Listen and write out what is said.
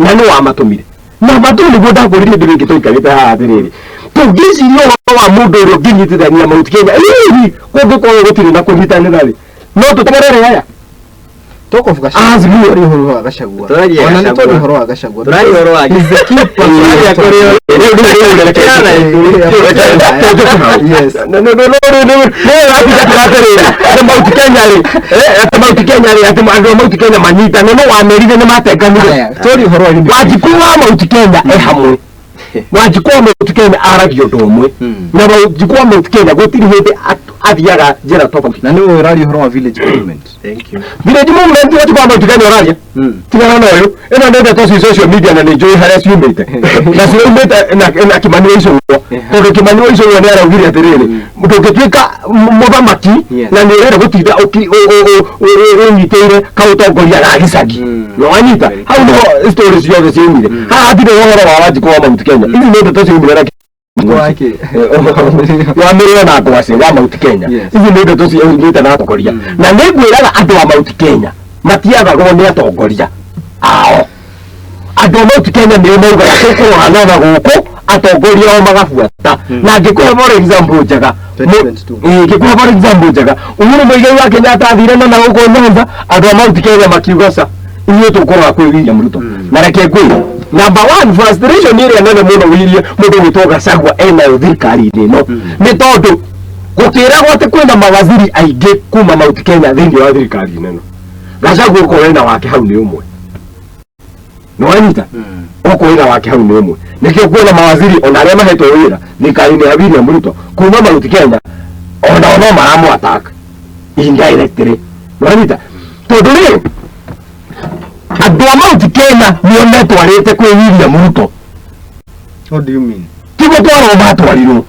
Na nĩ wamatũmire namba tu. Nĩguo ndakwĩrire ndĩ rĩngĩ tũikarĩte haha atĩrĩrĩ, tũngĩciria ũhoro wa mũndũ ũrĩa ũngĩnyitithania Mount Kenya, hihi kũngĩkorwo gũtirĩ na kũnyitanĩra rĩ, no tũteng'erere aya? Talk of Gachagua. Azimio. Twaria ũhoro wa Gachagua. Tũraria Ona nĩ Gachagua. twaria ũhoro wa Gachagua. Tũraria ũhoro wa He's the key person. Tũraria kũrĩ Yes. Mount Kenya rĩ, atĩ Mount Kenya rĩ, atĩ andũ a Mount Kenya manyitane, no wamerire nĩ matenganire. Aya, twaria ũhoro wa unity. Wanjikũ wa Mount Kenya e hamwe, Wanjikũ wa Mount Kenya aragia ũndũ ũmwe, na Wanjikũ wa Mount Kenya gũtirĩ hĩndĩ athiaga njĩra tofauti. Na nĩwe ũraria ũhoro wa village movement. Thank you. Village movement, Wanjikũ wa Mount Kenya ũraria, tigana na ũyũ. Ĩno nĩ ndeto ci social media na nĩ njũĩ harĩa ciumĩte, na ciumĩte na Kimani wa Ichung'wa, tondũ Kimani wa Ichung'wa nĩ araugire atĩrĩrĩ, ndũngĩtuĩka mũthamaki na nĩ ũrenda gũtinda ũnyitĩire kaũtongoria ga gĩcagi. Nĩwanyita? Hau nĩho story ciothe ciumire. Haha hatirĩ ũhoro wa Wanjikũ wa Mount Kenya, ici nĩ ndeto ciumire na Wake. Wa mĩrĩo na ngwacĩ wa Mount Kenya. Ici nĩ ndeto ciumĩte na atongoria, na nĩ ngwĩraga andũ a Mount Kenya matiathagwo nĩ atongoria ao. Andũ a Mount Kenya nĩo maugaga tũkũrũra na gũkũ, atongoria ao magabuata. Na ngĩkũhe for example njega, 2022. Ngĩkũhe for example njega, Uhuru Muigai wa Kenyatta athire na gũkũ Nyanza, andũ a Mount Kenya makiuga ca, ithuĩ tũkũrora kwĩ William Ruto. Na reke ngwĩre, number one frustration ĩrĩa nene mũno William, mũndũ ũgwĩtwo Gachagua enayo thirikari-inĩ ĩno, nĩ tondũ gũkĩragwo atĩ kwĩna mawaziri aingĩ kuma Mount Kenya thĩinĩ wa thirikari ĩno, Gachagua okorwo ena wake hau nĩ ũmwe. Nĩwanyita? Okorwo wĩra wake hau nĩ ũmwe, nĩkĩo kuona mawaziri ona arĩa mahetwo wĩra thirikari-inĩ ya William Ruto kuma Mount Kenya onao no maramũ attack indirectly. Nĩwanyita? Tondũ rĩrĩ, andũ a Mount Kenya nĩo metwarĩte kwĩ William Ruto. What do you mean? Ti gũtwarwo matwarirwo.